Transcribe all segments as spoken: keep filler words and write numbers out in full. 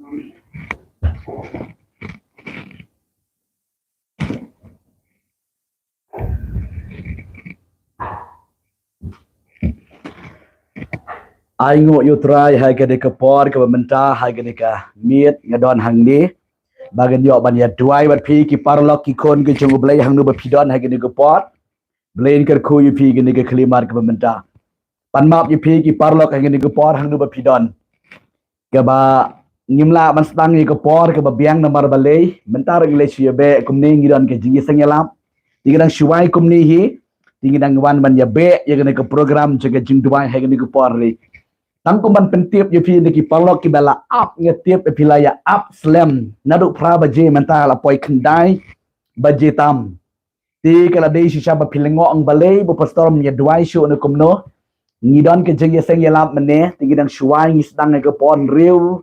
Ai nguh ïa u Trai ha kane ka por kaba mynta, ha kane ka miet nga don hangne ba ngan ïoh ban ïa duwai bad phi ki paralok ki khun ki jong U Blei hangno ba phi don ha kane ka por. Blei un kyrkhu ïa phi kane ka khyllipmat kaba mynta. Pan map ïa phi ki paralok ha kane ka por hangno ba phi don. Kaba ngim lah ban sdang ïa ka por kaba biang namar balei mynta ruh ngi leit shu ïa beh kumne, ngi don ka jingïaseng ïalap. Te ngi dang shu wai kumne hi, te ngi dang wan ban ïa beh ïa kane ka program jong ka jingduwai ha kane ka por hi. Tang kum ban pyntip ïa phi na ki paralok kiba la ap, nga tip ïa phi la ïa ap slem naduh phra baje, mynta la poi khyndai baje tam. Te ka la dei shisha ba phi lyngngoh ong balei ba pastor um ïa duwai shuh ne kumno. Ngi don ka jingïaseng ïalap mynne, te ngi dang shu wai, ngi sdang ïa ka por hynriew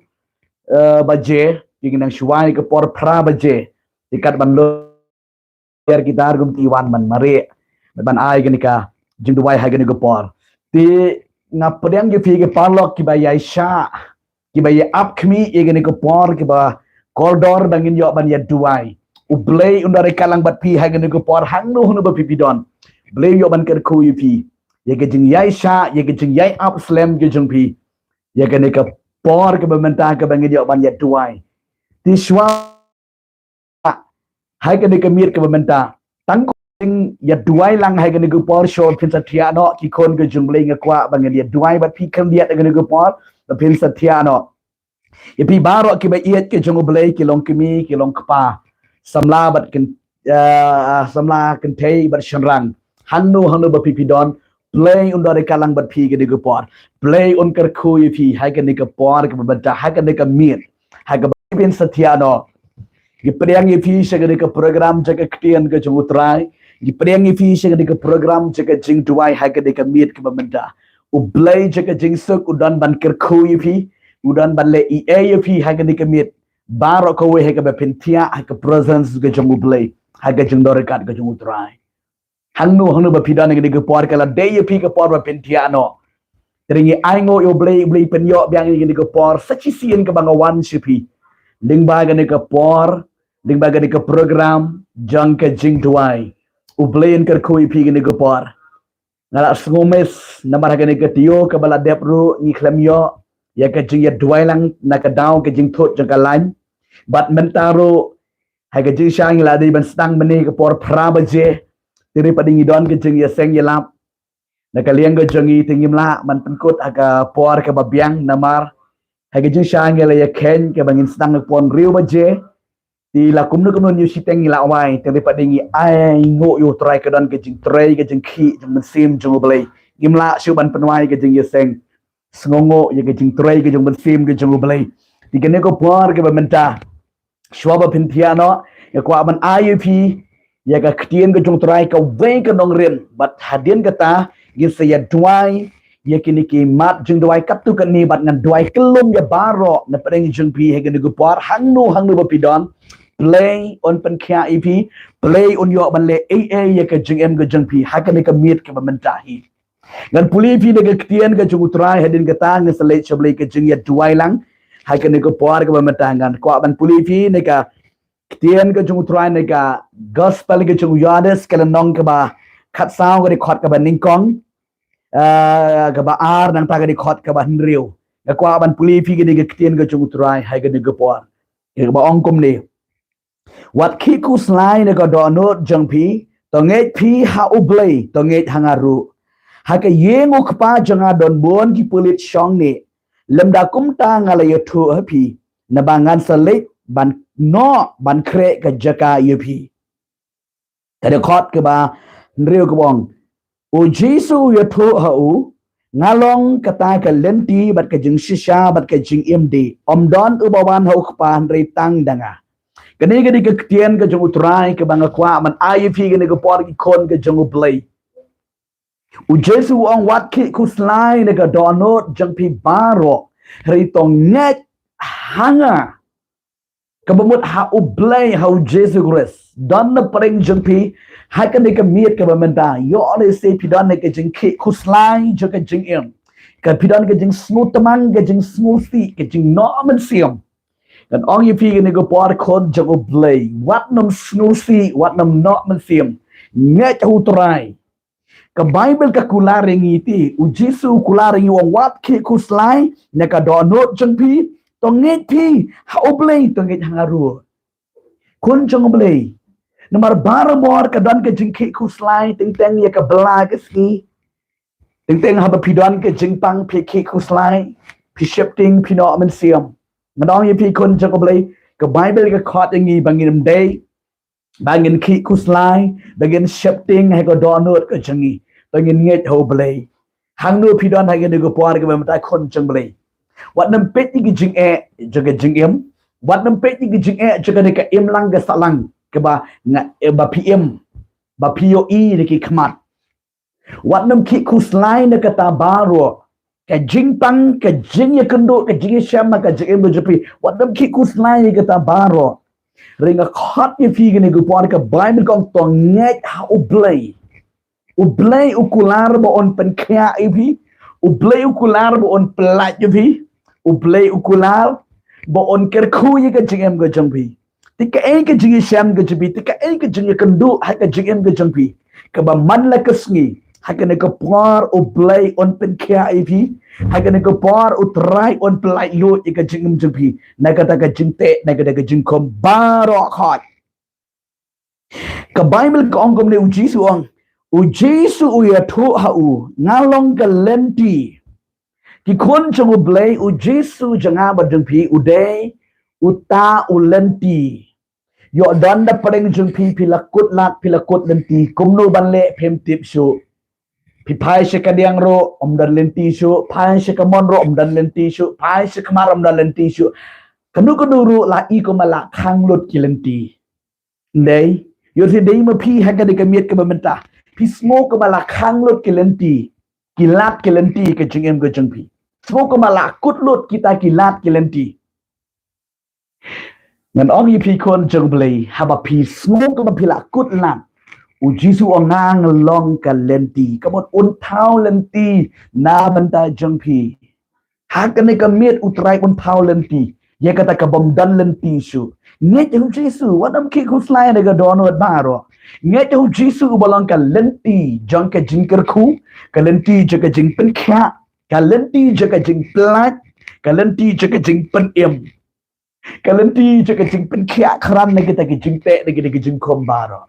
eh, baje, te ngi dang shu wai ïa ka por phra baje. Te kat ban lyer kita ruh kumta wan ban mareh, ban ai kane ka jingduwai ha kane ka por. Te nga pdiang ïa phi ki paralok kiba ïaishah, kiba ïa ap khmih ïa kane ka por, kiba kordor ba ngin ïoh ban ïa duwai. U Blei un da ryngkat lang bad phi ha kane ka por hangno hangno ba phi phi don. Blei un ïoh ban kyrkhu ïa phi ïa ka jingïaishah, ïa ka jingïai ap slem ka jong phi ïa kane ka por kaba mynta kaba ngin ïoh ban ïa duwai. Te shuwa ha kane ka miet kaba mynta, tang kum ïa duwai lang ha kane ka por, shuwa phin sa thiah noh ki khun ka jong U Blei, nga kwah ba ngin ïa duwai bad phi khyndiat ha kane ka por, ba phin sa thiah noh. Ïa phi baroh kiba ïeit ki jong U Blei, ki long kmie ki long kpa, samla bad kyn eh, samla kynthei bad shynrang, hangno hangno ba phi phi don, Blei un da ryngkat lang bad phi kane ka por. Blei un kyrkhu ïa phi ha kane ka por kaba mynta, ha kane ka miet, ha kaba phin sa thiah noh. Ngi pdiang ïa phi sha kane ka program jong ka ktien ka jong U Trai. Ngi pdiang ïa phi sha kane ka program jong ka jingduwai ha kane ka miet kaba mynta. U Blei jong ka jingsuk u don ban kyrkhu ïa phi, u don ban leh ei ei ïa phi ha kane ka miet. Baroh kawei ha kaba phin thiah ha ka presence ka jong U Blei, ha ka jingdon ryngkat ka jong U Trai. Hangno hangno ba phi don ha kane ka por, ka la dei ïa phi ka por ba phin thiah noh. Te ngi ai nguh ïa U Blei, U Blei pynïoh biang ïa kane ka por sa shisien kaba nga wan sha phi lyngba kane ka por, lyngba kane ka program jong ka jingduwai. U Blei un kyrkhu ïa phi kane ka por. Nga la sngew miss namar ha kane ka taïew kaba la dep ruh ngi khlem ïoh ïa ka jingïaduwai lang na ka daw ka jingthut jong ka line. Bad mynta ruh ha ka jingshai ngi la dei ban sdang mynne ka por phra baje. Te hynrei pat ngi don ka jingïaseng ïalap na ka liang ka jong ngi, te ngim lah ban pynkut ha ka por kaba biang namar ha ka jingshai ngi la ïakheiñ kaba ngin sdang ha ka por hynriew baje. Te la kumno kumno ñiew shiteng ngi la wai, te hynrei pat ngi ai nguh ïa U Trai, ka don ka jingtrei ka jingkhih jong U Mynsiem jong U Blei. Ngim lah shuh ban pynwai ka jingïaseng. Sngewnguh ïa ka jingtrei ka jong U Mynsiem ka jong U Blei. Te kane ka por kaba mynta, shuwa ba phin thiah noh, nga kwah ban ai ïa phi ïa ka ktien ka jong U Trai kawei ka nongrim, bad hadien kata ngin sa ïaduwai ïa kine ki mat jingduwai katto katne, bad ngan duwai kyllum ïa baroh na pdeng jong phi ha kane ka por, hangno hangno ba phi don. Blei un pynkhiah ïa phi, Blei un ïoh ban leh ei ei ïa ka jingim ka jong phi ha kane ka miet kaba mynta hi. Ngan pule ïa phi na ka ktien ka jong U Trai, hadien kata ngin sa leit sha Blei ka jingïaduwai lang ha kane ka por kaba mynta. Ngan kwah ban pule ïa phi na ka ktien ka jong U Trai na ka Gospel ka jong u Ïoannis, ka lynnong kaba khatsaw, ka dkhot kaba nyngkong, eh, kaba ar, nangta ka dkhot kaba hynriew. Nga kwah ban pule ïa phi kane ka ktien ka jong U Trai ha kane ka por, kaba ong kumne: Wat khih khuslai na ka dohnud jong phi, to ngeit phi ha U Blei, to ngeit ha nga ruh. Ha ka ïing U Kpa jong nga don bun ki pulit shong ne. Lymda kumta nga la ïathuh ha phi, naba ngan sa leit ban noh ban khreh ka jaka ïa phi. Ka dkhot kaba hynriew kaba ong: U Jisu u ïathuh ha u: Nga long kata ka lynti bad ka jingshisha bad ka jingim de. Ym don uba wan ha U Kpa hynrei tang da nga. Kane ka dei ka ktien ka jong U Trai kaba nga kwah ban ai ïa phi kane ka por, ki khun ka jong U Blei. U Jisu u ong: Wat khih khuslai na ka dohnud jong phi baroh, hynrei to ngeit ha nga. Kaba mut ha U Blei, ha U Jisu Khrist. Don na pdeng jong phi ha kane ka miet kaba mynta. Ïoh lehse phi don na ka jingkhih khuslai jong ka jingim, ka phi don ka jingsngewtmang, ka jingsngewsih, ka jingnoh mynsiem. Ngan ong ïa phi kane ka por khun jong U Blei, wat nym sngewsih, wat nym noh mynsiem. Ngeit ha U Trai. Ka Baibl ka kular ïa ngi te, U Jisu u kular ïa ngi u ong wat khih khuslai na ka dohnud jong phi, to ngeit phi ha U Blei, to ngeit ha nga ruh. Khun jong U Blei. Namar barabor ka don ka jingkhih khuslai, teng teng ïa ka bla ka sngi. Teng teng haba phi don ka jingpang phi khih khuslai, phi sheptieng, phi noh mynsiem. Ngan ong ïa phi khun jong U Blei, ka Baibl ka khot ïa ngi ba ngin ym dei ba ngin khih khuslai, ba ngin sheptieng ha ka dohnud ka jong ngi. To ngin ngeit ha U Blei. Hangno phi don ha kane ka por kaba mynta khun jong U Blei, wat nym peit ïa ki jingeh jong ka jingim. Wat nym peit ïa ki jingeh jong kane ka imlang ka sahlang kaba nga, eh, ba phi im, ba phi ïohi da ki khmat. Wat nym khih khuslai na kata baroh. Ka jingpang, ka jingïakynduh, ka jingïashem, ka jingim ka jong phi. Wat nym khih khuslai na kata baroh. Hynrei nga khot ïa phi kane ka por, ka Baibl ka ong to ngeit ha U Blei. U Blei u kular ba un pynkhiah ïa phi. U Blei u kular ba un pyllait ïa phi. U Blei u kular ba un kyrkhu ïa ka jingim ka jong phi. Te kaei ka jingïashem ka jong phi, te kaei ka jingïakynduh ha ka jingim ka jong phi, kaba man la ka sngi, ha kane ka por U Blei un pynkhiah ïa phi. Ha kane ka por U Trai un pyllait lut ïa ka jingim jong phi na kata ka jingteh, na kata ka jingkhum baroh khoit. Ka Baibl ka ong kumne, U Jisu u ong, U Jisu u ïathuh ha u, nga long ka lynti. Ki khun jong U Blei, U Jisu jong nga bad jong phi u dei uta u lynti. Ïoh don na pdeng jong phi, phi la kut lad, phi la kut lynti, kumno ban leh phim tip shuh. Phi phai sha ka diang ruh ym don lynti shuh, phai sha ka mon ruh ym don lynti shuh, phai sha ka mar ym don lynti shuh. Kano kano ruh la i kumba la khang lut ki lynti. Ym dei, ïoh dei ma phi ha kane ka miet kaba mynta. Phi sngew kumba la khang lut ki lynti, ki lad ki lynti ka jingim ka jong phi. Sngew kumba la kut lut kita ki lad ki lynti. Ngan ong ïa phi khun jong U Blei, haba phi sngew kumba phi la kut lad, U Jisu u ong nga long ka lynti. Ka mut un thaw lynti na bynta jong phi. Ha kane ka miet U Trai un thaw lynti ïa kata ka bym don lynti shuh. Ngeit ha U Jisu, wat nym khih khuslai na ka dohnud baroh. Ngeit ha U Jisu uba long ka lynti jong ka jingkyrkhu, ka lynti jong ka jingpynkhiah, ka lynti jong ka jingpyllait, ka lynti jong ka jingpynim, ka lynti jong ka jingpynkhiah khrat na kita ki jingteh, na kita ki jingkhum baroh.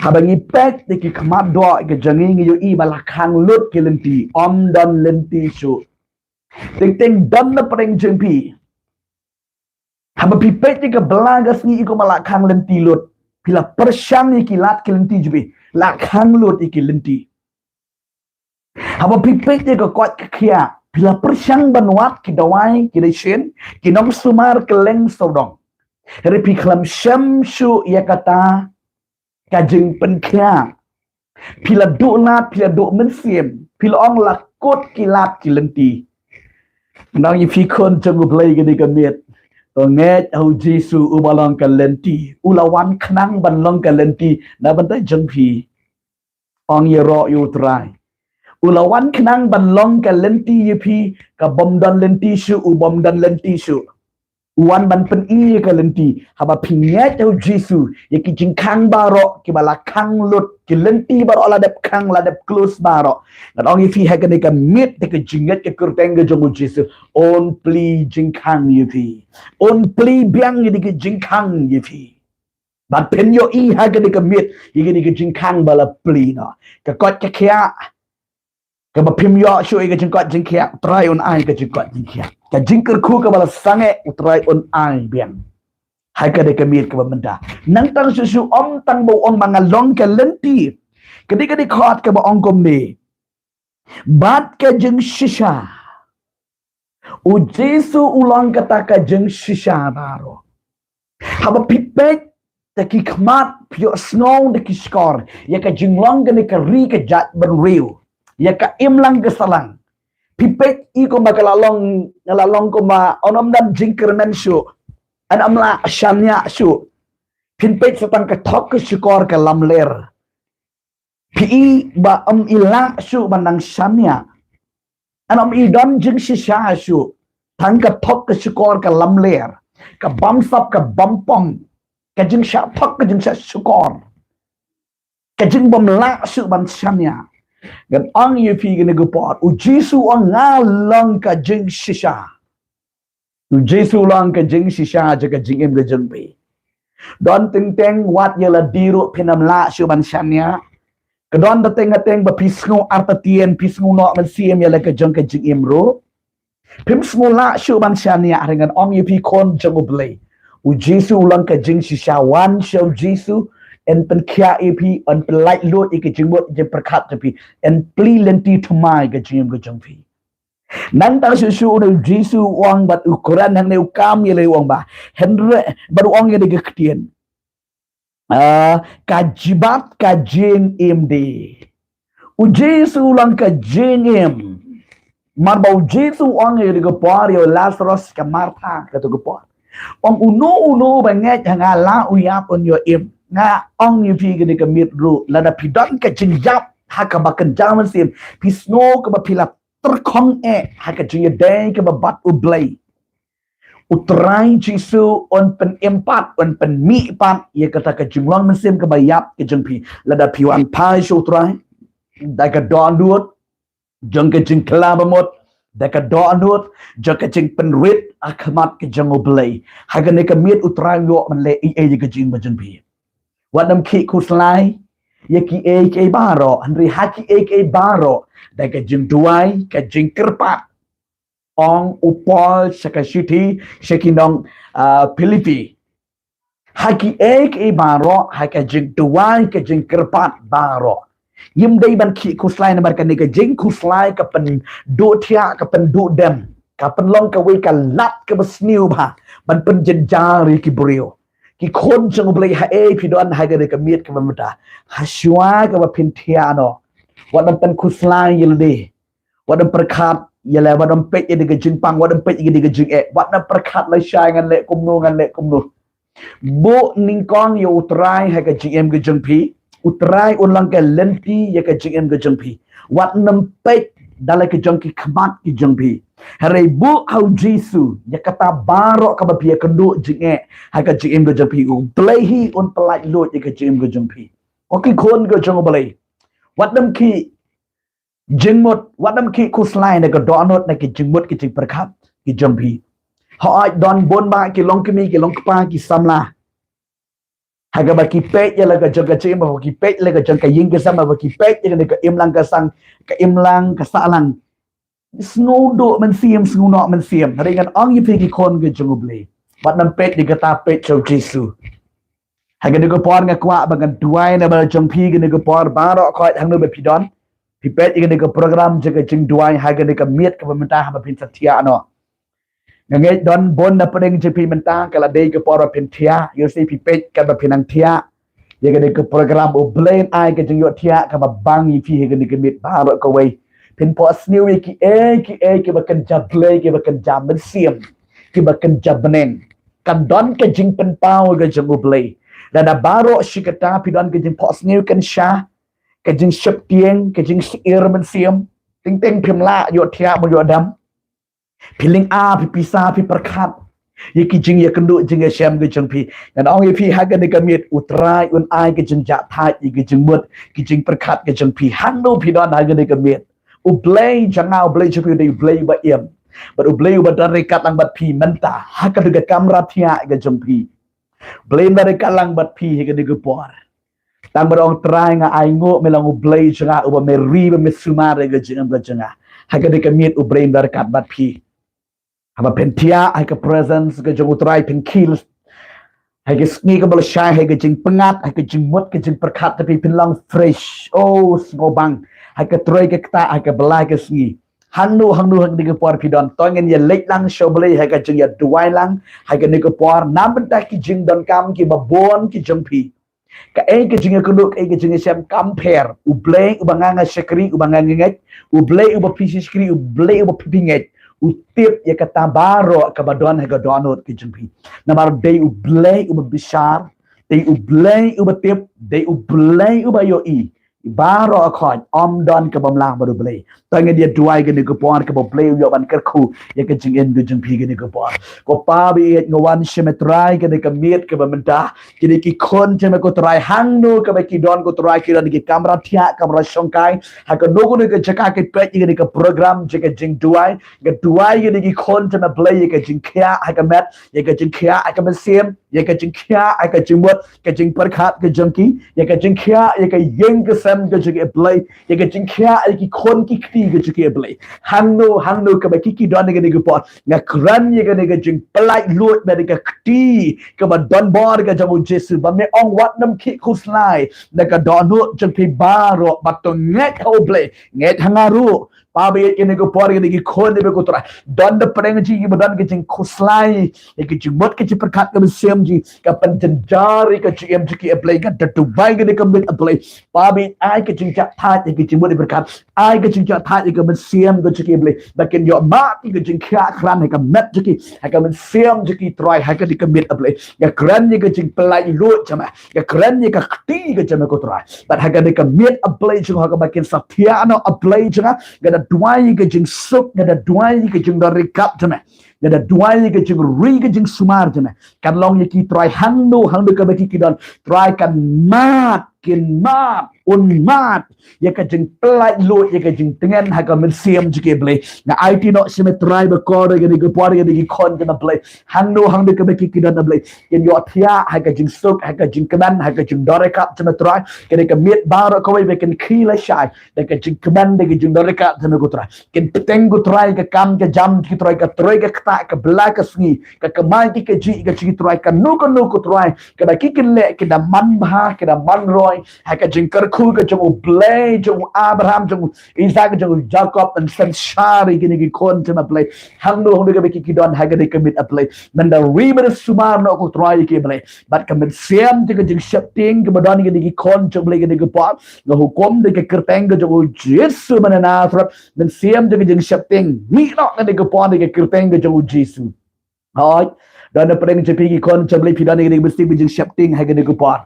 Haba ngi peit ïa ki khmat doh ka jong ngi, ngi ïohi ba la khang lut ki lynti, ym don lynti shuh. Teng teng don na pdeng jong phi. Haba phi peit ïa ka bla ka sngi, i kumba la khang lynti lut. Phi la pyrshang ïa ki lad ki lynti jong phi, la khang lut ïa ki lynti. Haba phi peit ïa ka koit ka khiah, phi la pyrshang ban wad ki dawai, ki dashin, ki nongsumar kylleng sawdong. Hynrei phi khlem shem shuh ïa kata ka jingpynkhiah. Phi la duh lad, phi la duh mynsiem, phi la ong la kut ki lad ki lynti. Ngan ong ïa phi khun jong U Blei kane ka miet, to ngeit ha U Jisu uba long ka lynti. U la wan khnang ban long ka lynti na bynta jong phi. Ong ïaroh ïa U Trai. U la wan khnang ban long ka lynti ïa phi, ka bym don lynti shuh, u bym don lynti shuh. U wan ban pyni ïa ka lynti. Haba phi ngeit ha U Jisu, ïa ki jingkhang baroh kiba la khang lut, ki lynti baroh la dep khang, la dep close baroh. Ngan ong ïa phi ha kane ka miet, da ka jingngeit ka kyrteng ka jong U Jisu, un plie jingkhang ïa phi. Un plie biang ïa ki jingkhang ïa phi. Bad phin ïohi ha kane ka miet ïa kane ka jingkhang ba la plie noh. Ka koit ka khiah, kaba phim ïoh shuh ïa ka jingkoit jingkhiah, U Trai un ai ka jingkoit jingkhiah. Ka jingkyrkhu kaba la sangeh, U Trai un ai biang. Ha kane ka miet kaba mynta. Nangta shuh shuh, ym tang ba u ong ba nga long ka lynti. Ka dei ka dkhot kaba ong kumne. Bad ka jingshisha. U Jisu u long kata ka jingshisha baroh. Haba phi peit da ki khmat, phi ïohsngew da ki shkor ïa ka jinglong kane ka ri ka jaitbynriew, ïa ka imlang ka sahlang. Phi peit i kumba ka la long, la long kumba yn ym don jingkyrmen shuh, yn ym lah shaniah shuh. Phin peit sa tang ka thok ka shkor ka lamler. Phi i ba ym i lah shuh ban nang shaniah. Yn ym i don jingshisha shuh. Tang ka thok ka shkor ka lamler. ka bamsap, ka bampong, ka jingshah thok, ka jingshah shukor, ka jingbym lah shuh ban shaniah. Ngan ong ïa phi kane ka por, U Jisu u ong, nga long ka jingshisha. U Jisu u long ka jingshisha jong ka jingim ka jong phi. Don teng teng wat ïa lade ruh phin ym lah shuh ban shaniah. Ka don teng teng ba phi sngew artatien, phi sngew noh mynsiem ïa la ka jong ka jingim ruh. Phim sngew lah shuh ban shaniah, hynrei ngan ong ïa phi khun jong U Blei, U Jisu u long ka jingshisha. Wan sha U Jisu, yn pynkhiah ïa phi, yn pynlait luid ïa ka jingmut jingpyrkhat jong phi, yn plie lynti thymmai ka jingim ka jong phi. Nangta shuh shuh une U Jisu u ong bad u kren hangne, u kam ïa lade, u ong ba, hynrei, bad u ong ïa lade ka ktien, ah, ka jingbat ka jingim de. U Jisu u long ka jingim. Namar ba U Jisu u ong ïa kane ka por ïa u Lasarus, ka Martha, kato ka por. Ong, uno uno ba ngeit ha nga, la u ïap un ïoh im. Nga ong ïa phi kane ka miet ruh, lada phi don ka jingïap ha kaba kynja mynsiem, phi sngew kaba phi la tyrkhong eh ha ka jingïadei kaba bad U Blei, U Trai Jisu un pynim pat, un pynmih pat ïa kata ka jinglong mynsiem kaba ïap ka jong phi, lada phi wan phai sha U Trai da ka dohnud jong ka jingkylla bamut, da ka dohnud jong ka jingpynrit ha khmat ka jong U Blei. Ha kane ka miet U Trai u ïoh ban leh ei ei ïa ka jingim ka jong phi. Wat nym khih khuslai ïa kiei kiei baroh, hynrei ha kiei kiei baroh, da ka jingduwai, ka jingkyrpad, ong u Paul sha ka shithi sha ki nong, ah, Philippi. Ha kiei kiei baroh, ha ka jingduwai, ka jingkyrpad baroh. Ngim dei ban khih khuslai, namar kane ka jingkhuslai ka pynduh thiah, ka pynduh dem, ka pynlong kawei ka lad kaba sniew bha ban pynjynjar ïa ki briew. Ki khun jong U Blei, haei phi don ha kane ka miet kaba mynta, ha shuwa kaba phin thiah noh, wat nym pynkhuslai ïa lade. Wat nym pyrkhat ïa la, wat nym peit ïa kane ka jingpang, wat nym peit ïa kane ka jingeh, wat nym pyrkhat lashai ngan leh kumno, ngan leh kumno. Buh nyngkong ïa U Trai ha ka jingim ka jong phi. U Trai un long ka lynti ïa ka jingim ka jong phi. Wat nym peit da la ka jong ki khmat ki jong phi, hynrei buh ha U Jisu ïa kata baroh kaba phi ïakynduh jingeh ha ka jingim ka jong phi. U Blei hi un pynlait luid ïa ka jingim ka jong phi. Ko ki khun ka jong U Blei, wat nym khih jingmut, wat nym khih khuslai na ka dohnud, na ki jingmut ki jingpyrkhat ki jong phi. Hooid, don bun bah ki longkmie, ki longkpa, ki samla, ha kaba ki peit ïa la ka jong ka jingim, haba ki peit ïa la ka jong ka ïing ka sem, haba ki peit ïa kane ka imlang ka sah, ka imlang ka sahlang, sngew duh mynsiem, sngew noh mynsiem. Hynrei ngan ong ïa phi ki khun ka jong U Blei, wat nym peit ïa kata, peit sha U Jisu. Ha kane ka por nga kwah ba ngan duwai na bynta jong phi kane ka por baroh, kawei hangno ba phi don. Phi peit ïa kane ka program jong ka jingduwai ha kane ka miet kaba mynta, haba phin sa thiah noh. Nga ngeit don bun na pdeng jong phi mynta ka la dei ka por ba phin thiah. Ïohsngew, phi peit kaba phin nang thiah ïa kane ka program, U Blei un ai ka jingïohthiah kaba bang ïa phi ha kane ka miet baroh kawei. Phin phohsniew ïa kiei kiei kiba kynja Blei, kiba kynja mynsiem, kiba kynja bneng. Kan don ka jingpynpaw ka jong U Blei. Lada baroh shi katta phi don ka jingphohsniew kynsha, ka jingsheptieng, ka jingsyier mynsiem, teng teng phim lah ïohthiah mo ïohdam. Phi lynga, phi pisa, phi pyrkhat ïa ki jingïakynduh jingïashem ka jong phi. Ngan ong ïa phi ha kane ka miet, U Trai un ai ka jingjahthait ïa ki jingmut ki jingpyrkhat ka jong phi hangno phi don ha kane ka miet. U Blei jong nga, U Blei jong phi u dei U Blei uba im, bad U Blei uba don ryngkat lang bad phi mynta ha kane ka kamra thiah ka jong phi. Blei uba don ryngkat lang bad phi ha kane ka por. Tang ba ong, Trai, nga ainguh me long U Blei jong nga, uba me ri, ba me sumar ïa ka jingim ka jong nga. Ha kane ka miet U Blei un don ryngkat bad phi. Haba phin thiah ha ka presence ka jong U Trai, phin khie ha ka sngi kaba lashai, ha ka jingpyngngad, ha ka jingmut ka jingpyrkhat, te phi phin long fresh, oh, sngewbang, ha ka trei ka ktah, ha ka bylla ka sngi. Hangno hangno ha kane ka por phi don, to ngin ïa leit lang sha U Blei ha ka jingïaduwai lang ha kane ka por na bynta ki jingdonkam kiba bun ki jong phi. Kaei ka jingïakynduh, kaei ka jingïashem, kam pher. U Blei uba nga nga shakri, uba nga nga ngeit, U Blei uba phi shi shakri, U Blei uba phi phi ngeit, u tip ïa kata baroh kaba don ha ka dohnud ka jong phi. Namar dei U Blei uba bishar, dei U Blei uba tip, dei U Blei uba ïohi. baroh khoit, ym don kaba mlang bad U Blei. Te ngan ïa duwai kane ka por kaba U Blei u ïoh ban kyrkhu ïa ka jingim ka jong phi kane ka por. Ko Pa ba ïeit, nga wan sha me Trai kane ka miet kaba mynta, kine ki khun jong me ko Trai, hangno kaba ki don ko Trai, ki don ki kamra thiah, kamra shongkai, ha kano kano ka jaka ki peit ïa kane ka program jong ka jingduwai. Nga duwai ïa kine ki khun jong me Blei, ïa ka jingkhiah ha ka met, ïa ka jingkhiah ha ka mynsiem, ïa ka jingkhiah ha ka jingmut, ka jingpyrkhat ka jong ki, ïa ka jingkhiah ïa ka ïing ka sem ka jong ki, Blei, ïa ka jingkhiah ïa ki khun ki kti ka jong ki, Blei. Hangno hangno kaba ki ki don ïa kane ka por, nga kren ïa kane ka jingpyllait luid bad ka kti kaba donbor ka jong U Jisu, ba me ong wat nym khih khuslai na ka dohnud jong phi baroh, bad to ngeit ha U Blei, ngeit ha nga ruh. Pa ba ïeit, kane ka por kine ki khun jong me ko Trai, don da pdeng jong ki ba don ka jingkhuslai ïa ka jingmut, ka jingpyrkhat ka mynsiem jong ki, ka pynjynjar ïa ka jingim jong ki, Blei. Nga da duwai kane ka miet, Blei, Pa ba ïeit, ai ka jingjahthait ïa ka jingmut jingpyrkhat, ai ka jingjahthait ïa ka mynsiem ka jong ki, Blei, ba kin ïoh mad ïa ka jingkhiah khlaiñ ha ka met jong ki, ha ka mynsiem jong ki Trai, ha kane ka miet, Blei. Nga kren ïa ka jingpyllait luid jong me, nga kren ïa ka kti ka jong me ko Trai, bad ha kane ka miet, Blei jong nga, kaba kin sa thiah noh, Blei jong nga, nga da duwai ïa ka jingsuk, nga da duwai ïa ka jingdon ryngkat jong me, nga da duwai ïa ka jingri, ka jingsumar jong me, kan long ïa ki Trai, hangno hangno kaba ki ki don, Trai, kan mad, kin mad, un mad ïa ka jingpyllait luid, ïa ka jingtngen ha ka mynsiem jong ki, Blei. Nga aiti noh sha me Trai bakordor ïa kine ki por, ïa kine ki khun jong me, Blei, hangno hangno kaba ki ki don, Blei, kin ïoh thiah ha ka jingsuk, ha ka jingkmen, ha ka jingdon ryngkat jong me Trai. Kane ka miet baroh kawei ba kin khie lashai da ka jingkmen, da ka jingdon ryngkat jong me ko Trai. Kin bteng ko Trai ka kam ka jam jong ki Trai, ka trei ka ktah, ka bylla ka sngi, ka kamai ka kajih ka jong ki Trai, kano kano ko Trai kaba ki kin leh, kin da manbha, kin da manroi ha ka jingkyrkhu ka jong U Blei, jong u Abraham, jong u Isak, jong u Jakob, ban synshar ïa kine ki khun jong me, Blei, hangno hangno kaba ki ki don ha kane ka miet, Blei. Men da ri, men da sumar noh ko Trai ïa ki, Blei. Bad ka mynsiem jong ka jingsheptieng kaba don ïa kine ki khun jong me, Blei, kane ka por, nga hukum da ka kyrteng ka jong U Jisu ba na Nasareth, mynsiem jong ka jingsheptieng, mih noh kane ka por da ka kyrteng ka jong U Jisu. Hooid, don na pdeng jong phi ki khun jong me, Blei, phi don ïa kane ka mynsiem ka jingsheptieng ha kane ka por.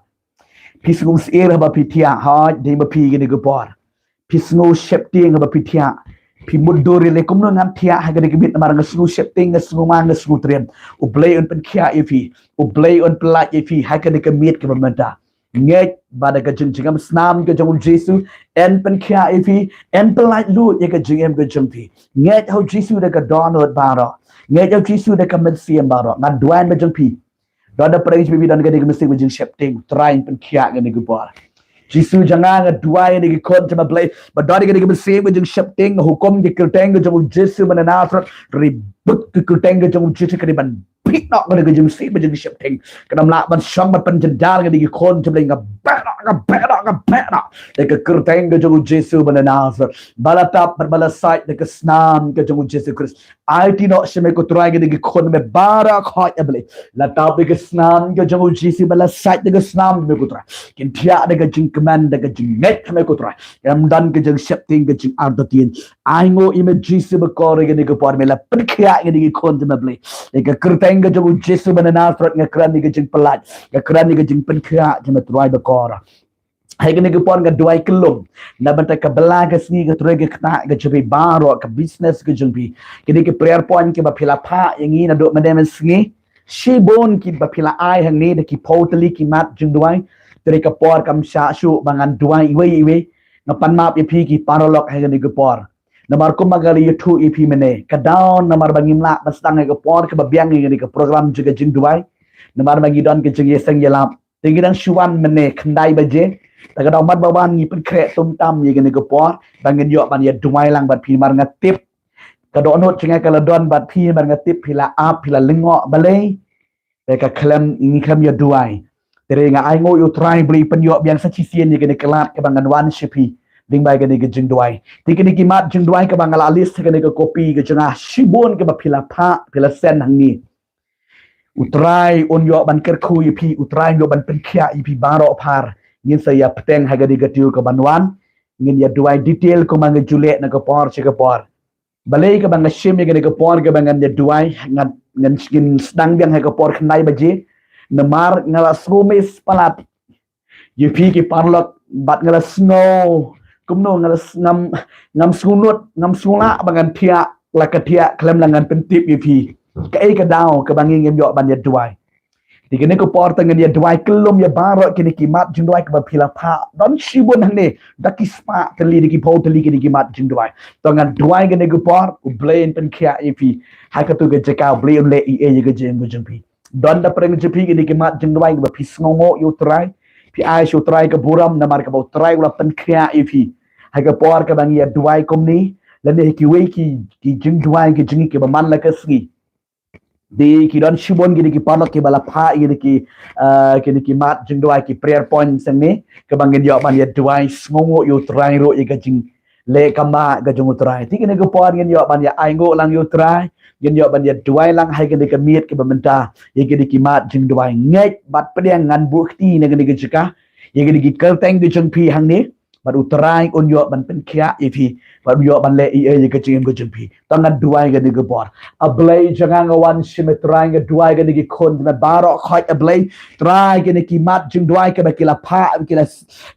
Phi sngew syier haba phi thiah, hooid, dei ma phi kane ka por. Phi sngew sheptieng haba phi thiah. Phi mutdur ïaleh, kumno ngan thiah ha kane ka miet namar nga sngew sheptieng, nga sngew ma, nga sngew triem. U Blei un pynkhiah ïa phi. U Blei un pyllait ïa phi ha kane ka miet kaba mynta. Ngeit ba da ka jingjngem snam ka jong U Jisu, yn pynkhiah ïa phi, yn pyllait luid ïa ka jingim ka jong phi. Ngeit ha U Jisu da ka dohnud baroh. Ngeit ha U Jisu da ka mynsiem baroh. Ngan duwai ba jong phi. Don na pdeng jong phi ba don kane ka mynsiem ka jingsheptieng, Trai, pynkhiah kane ka por. Jisu jong nga, nga duwai ïa kine ki khun jong me, Blei, ba don kane ka mynsiem ka jingsheptieng, nga hukum da ka kyrteng ka jong U Jisu ba na Nasareth, rebuk da ka kyrteng ka jong U Jisu, kane ban phi noh kane ka jingsheptieng, ka jingsheptieng. Kan ym lah ban shong ban pynjynjar ïa kine ki khun jong me, Blei, nga beh noh, nga beh noh, nga beh noh da ka kyrteng ka jong U Jisu ba na Nasareth. Ba la tap bad ba la sait da ka snam ka jong U Jisu Khrist. Aiti noh sha me ko Trai ïa kine ki khun me baroh khoit, Blei. La tap da ka snam ka jong U Jisu, ba la sait da ka snam me ko Trai. Kin thiah da ka jingkmen, da ka jingngeit ha me ko Trai. Ym don ka jingsheptieng, ka jingartatien. Ainguh ïa me Jisu bakordor ïa kane ka por, me la pynkhiah ïa kine ki khun jong me, Blei. Ïa ka kyrteng ka jong U Jisu ba na Nasareth nga kren ïa ka jingpyllait, nga kren ïa ka jingpynkhiah jong me Trai bakordor. Ha kane ka por nga duwai kyllum na bynta ka bylla ka sngi, ka trei ka ktah ka jong phi baroh, ka business ka jong phi. Kine ki prayer point kiba phi la phah ïa ngi naduh mynne mynsngi. Shibun kiba phi la ai hangne da ki phew tylli ki mat jingduwai. Te ka por kam shah shuh ba ngan duwai iwei iwei. Nga pan map ïa phi ki paralok ha kane ka por. Namar kumba nga la ïathuh ïa phi mynne, ka daw namar ba ngim lah ban sdang ha ka por kaba biang ïa kane ka program jong ka jingduwai, namar ba ngi don ka jingïaseng ïalap. Te ngi dang shu wan mynne khyndai baje. Te ka daw mat ba wan ngi pynkhreh tum tam ïa kane ka por ba ngin ïoh ban ïa duwai lang bad phi, namar nga tip, ka dohnud jong nga ka la don bad phi, namar nga tip phi la ap, phi la lyngngoh balei. Te ka khlem, ngi khlem ïa duwai. Te nga ainguh ïa U Trai Blei pynïoh biang sa shisien ïa kane ka lad kaba ngan wan sha phi lyngba kane ka jingduwai. Te kine ki mat jingduwai kaba nga la list ha kane ka copy ka jong nga, shibun kaba phi la phah, phi la send hangne. U Trai un ïoh ban kyrkhu ïa phi, U Trai un ïoh ban pynkhiah ïa phi baroh phar. Ngin sa ïa bteng ha kane ka taïew kaban wan. Ngin ïa duwai detail kumba nga ju leh na ka por sha ka por. Balei kaba nga shim ïa kane ka por kaba ngan ïa duwai, ngan, ngan, ngin sdang biang ha ka por khyndai baje. Namar nga la sngew miss palat. Ïa phi ki paralok, bad nga la sngew kumno, nga la s-, ngam, ngam sngewnud, ngam sngew lah ba ngan thiah la ka thiah khlem la ngan pyntip ïa phi kaei ka daw kaba ngi ngim ïoh ban ïa duwai. Te kane ka por te ngan ïa duwai kyllum ïa baroh kine ki mat jingduwai kaba phi la phah. Don shibun hangne, da ki spah tylli, da ki phew tylli kine ki mat jingduwai. Te ngan duwai kane ka por, U Blei un pynkhiah ïa phi. Ha katu ka jaka U Blei un leh ei ei ïa ka jingim ka jong phi. Don da pdeng jong phi kine ki mat jingduwai kaba phi sngewnguh ïa U Trai, phi ai sha U Trai ka burom namar kaba U Trai u la pynkhiah ïa phi. Ha ka por kaba ngi ïa duwai kumne, lane ha kiwei ki, ki jingduwai ki jong ngi kiba man la ka sngi. Te ki don shibun kine ki paralok kiba la phah ïa kine ki, ah, kine ki mat jingduwai, ki prayer points hangne, kaba ngin ïoh ban ïa duwai sngewnguh ïa U Trai ruh ïa ka jing leh kama ka jong U Trai. Te kane ka por ngin ïoh ban ïa ainguh lang ïa U Trai, ngin ïoh ban ïa duwai lang ha kane ka miet kaba mynta, ïa kane ki mat jingduwai. Ngeit bad pdiang, ngan buh kti na kane ka jaka, ïa kane ki kyrteng ka jong phi hangne, bad U Trai un ïoh ban pynkhiah ïa phi, bad un ïoh ban leh ei ei ïa ka jingim ka jong phi. Te ngan duwai kane ka por. A Blei jong nga, nga wan shim, A Trai, nga duwai kane ki khun, kane baroh khoit, A Blei. Trai, kine ki mat jingduwai kaba ki la phah, ki la,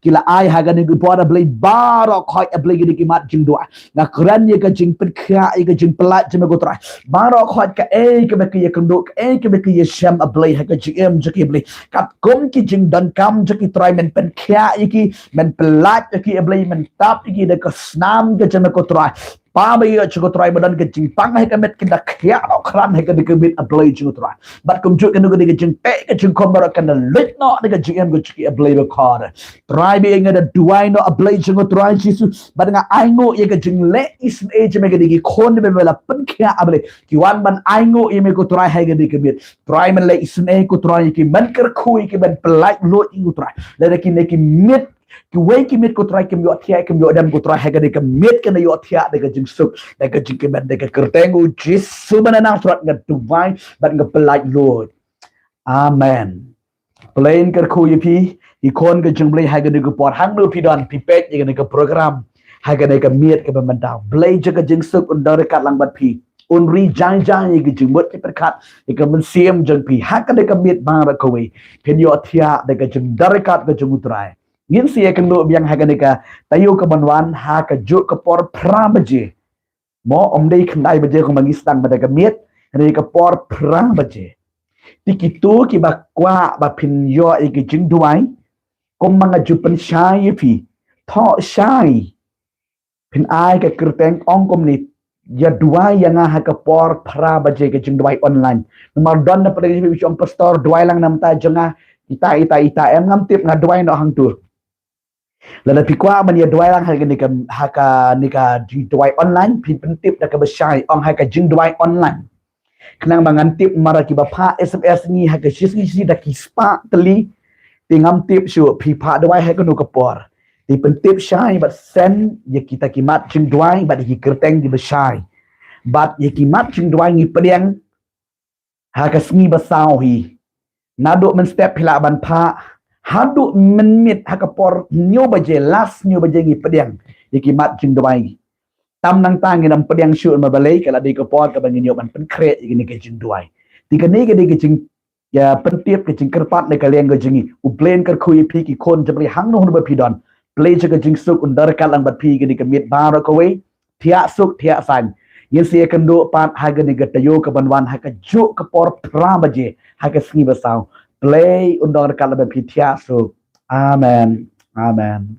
ki la ai ha kane ka por, A Blei, baroh khoit, A Blei, kine ki mat jingduwai. Nga kren ïa ka jingpynkhiah, ïa ka jingpyllait jong me ko Trai. Baroh khoit kaei kaba ki ïa kynduh, kaei kaba ki ïa shem, A Blei, ha ka jingim jong ki, A Blei. Katkum ki jingdonkam jong ki, Trai, men pynkhiah ïa ki, men pyllait ïa ki, A Blei, men tap ïa ki da ka snam ka jong me ko Trai. Ba ïa jong ko Trai, ba don ka jingpang ha ka miet, kin da khiah noh khran ha kane ka miet, A Blei jong ko Trai. Bad kumjuh kano kano ka jingteh ka jingkhum baroh kan da luid noh na ka jingim ka jong ki, A Blei bakhuid. Trai, ba ïa nga da duwai noh, A Blei jong ko Trai Jisu, bad nga ainguh ïa ka jingleh isynei jong me ïa kine ki khun ba me la pynkhiah, A Blei. Ki wan ban ainguh ïa me ko Trai ha kane ka miet. Trai, men leh isynei ko Trai ïa ki, men kyrkhu ïa ki, men pyllait luid ïa ki ko Trai. Lada kine ki miet, kiwei ki miet ko Trai kim ïohthiah, kim ïoh dem ko Trai, ha kane ka miet kin da ïohthiah da ka jingsuk, da ka jingkmen, da ka kyrteng U Jisu ba na Nasareth nga duwai bad nga pyllait luid. Amen. Blei un kyrkhu ïa phi, ki khun ka jong U Blei, ha kane ka por, hangno phi don, phi peit ïa kane ka program ha kane ka miet kaba mynta. Blei jong ka jingsuk un don ryngkat lang bad phi. Un ri jai jai ïa ka jingmut jingpyrkhat, ïa ka mynsiem jong phi ha kane ka miet baroh kawei. Phin ïohthiah da ka jingdon ryngkat ka jong U Trai. Ngin sa ïakynduh biang ha kane ka taïew kaban wan ha kajuh ka por phra baje. Mo, ym dei khyndai baje kumba ngi sdang bad ka miet, kane ka por phra baje. Te kito kiba kwah ba phin ïoh ïa ka jingduwai, kumba nga ju pynshai ïa phi, thoh shai, phin ai ka kyrteng, ong kumne, ïa duwai ïa nga ha ka por phra baje, ka jingduwai online. Namar don na pdeng jong phi ong, Pastor, duwai lang na bynta jong nga, ita ita ita, em, ngam tip, nga duwai noh hangto. Lada phi kwah ban ïa duwai lang ha kane ka, ha kane ka jingduwai online, phin pyntip da kaba shai, ong ha ka jingduwai online. Khnang ba ngan tip, namar kiba phah S M S ngi ha ka shi sngi shi da ki spah tylli. Te ngam tip shuh phi phah duwai ha kano ka por. Te pyntip shai bad send ïa kita ki mat jingduwai bad ïa ki kyrteng kiba shai. Bad ïa ki mat jingduwai ngi pdiang ha ka sngi ba saw hi. Naduh mynstep phi lah ban phah haduh mynmiet ha ka por hynñiew baje, last hynñiew baje ngi pdiang ïa ki mat jingduwai. Tam nangta ngin ym pdiang shuh ma balei, ka la dei ka por kaba ngin ïoh ban pynkhreh ïa kine ki jingduwai. Te kane ka dei ka jing, ïa, pyntip, ka jingkyrpad na ka liang ka jong ngi. U Blei un kyrkhu ïa phi, ki khun jong U Blei, hangno hangno ba phi don. Blei jong ka jingsuk un don ryngkat lang bad phi ha kane ka miet baroh kawei. Thiah suk thiah saiñ. Ngin sa ïakynduh pat ha kane ka taïew kaban wan ha kajuh ka por phra baje ha ka sngi ba saw. Blei un don ryngkat lang bad phi, thiah suk. Amen. Amen.